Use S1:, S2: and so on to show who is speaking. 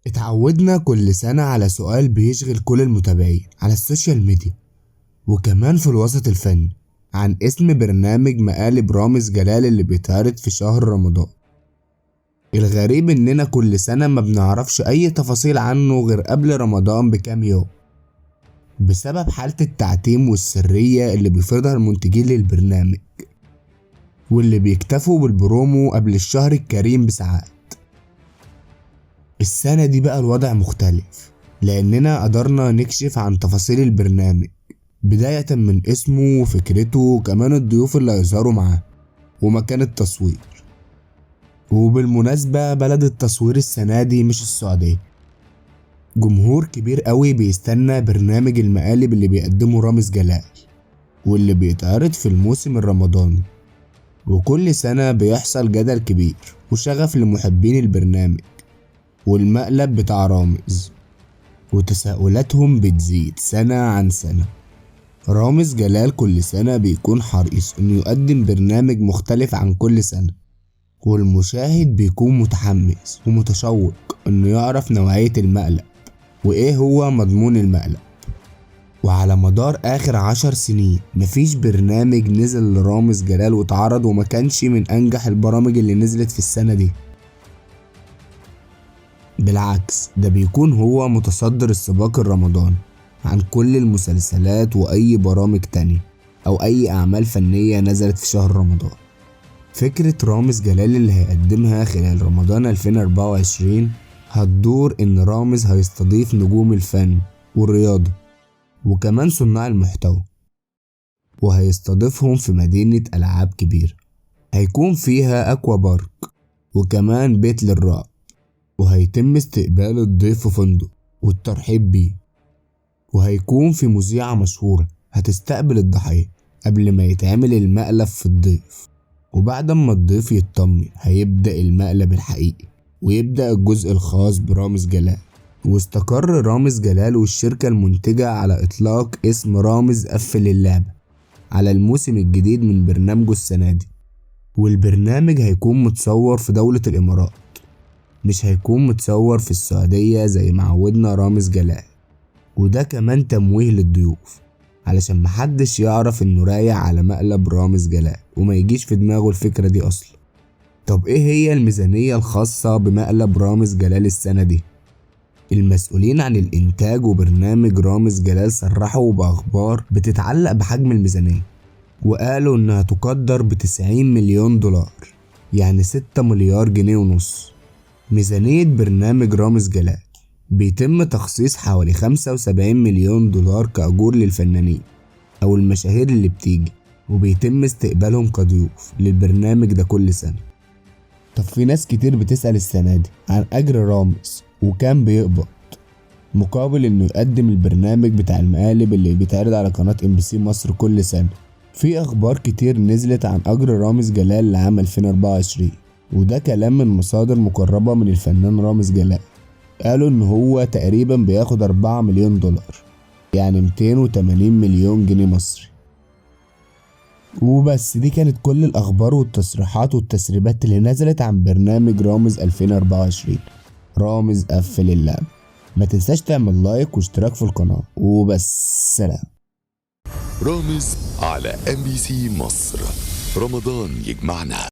S1: اتعودنا كل سنة على سؤال بيشغل كل المتابعين على ال social media وكمان في الوسط الفني عن اسم برنامج مقالب رامز جلال اللي بيتعرض في شهر رمضان. الغريب اننا كل سنة ما بنعرفش اي تفاصيل عنه غير قبل رمضان بكام يوم، بسبب حالة التعتيم والسرية اللي بيفرضها المنتجين للبرنامج، واللي بيكتفوا بالبرومو قبل الشهر الكريم بساعات. السنة دي بقى الوضع مختلف، لأننا قدرنا نكشف عن تفاصيل البرنامج، بداية من اسمه وفكرته وكمان الضيوف اللي هيظهروا معاه ومكان التصوير. وبالمناسبة بلد التصوير السنة دي مش السعودية. جمهور كبير قوي بيستنى برنامج المقالب اللي بيقدمه رامز جلال واللي بيتعرض في الموسم الرمضاني، وكل سنة بيحصل جدل كبير وشغف لمحبين البرنامج والمقلب بتاع رامز، وتساؤلاتهم بتزيد سنة عن سنة. رامز جلال كل سنة بيكون حريص انه يقدم برنامج مختلف عن كل سنة، والمشاهد بيكون متحمس ومتشوق انه يعرف نوعية المقلب وايه هو مضمون المقلب. وعلى مدار اخر 10 سنين مفيش برنامج نزل لرامز جلال واتعرض وما كانش من انجح البرامج اللي نزلت في السنة دي. بالعكس، ده بيكون هو متصدر السباق الرمضاني عن كل المسلسلات واي برامج تانية او اي اعمال فنية نزلت في شهر رمضان. فكرة رامز جلال اللي هيقدمها خلال رمضان 2024 هتدور ان رامز هيستضيف نجوم الفن والرياضة وكمان صناع المحتوى، وهيستضيفهم في مدينة ألعاب كبيرة هيكون فيها أكوا بارك وكمان بيت للرعب، وهيتم استقبال الضيف في فندق والترحيب بيه، وهيكون في مذيعة مشهورة هتستقبل الضحية قبل ما يتعمل المقلب في الضيف، وبعد ما الضيف يطمن هيبدأ المقلب الحقيقي ويبدأ الجزء الخاص برامز جلال. واستقر رامز جلال والشركة المنتجة على إطلاق اسم رامز قفل اللعبة على الموسم الجديد من برنامجه السنة دي، والبرنامج هيكون متصور في دولة الإمارات، مش هيكون متصور في السعودية زي ما عودنا رامز جلال. وده كمان تمويه للضيوف علشان محدش يعرف انه رايح على مقلب رامز جلال وما يجيش في دماغه الفكرة دي اصلا. طب ايه هي الميزانية الخاصة بمقلب رامز جلال السنة دي؟ المسؤولين عن الانتاج وبرنامج رامز جلال صرحوا باخبار بتتعلق بحجم الميزانية، وقالوا انها تقدر ب90 مليون دولار، يعني 6 مليار جنيه ونص. ميزانية برنامج رامز جلال بيتم تخصيص حوالي 75 مليون دولار كأجور للفنانين أو المشاهير اللي بتيجي وبيتم استقبالهم كضيوف للبرنامج ده كل سنة. طب في ناس كتير بتسأل السنة دي عن أجر رامز وكام بيقبض مقابل إنه يقدم البرنامج بتاع المقالب اللي بيتعرض على قناة MBC مصر كل سنة. في أخبار كتير نزلت عن أجر رامز جلال لعام 2024، وده كلام من مصادر مقربة من الفنان رامز جلال. قالوا إن هو تقريبا بياخد 4 مليون دولار، يعني 280 مليون جنيه مصري. وبس دي كانت كل الأخبار والتصريحات والتسريبات اللي نزلت عن برنامج رامز 2024، رامز قفل اللعبة. ما تنساش تعمل like واشتراك في القناة، وبس سلام.
S2: رامز على MBC مصر، رمضان يجمعنا.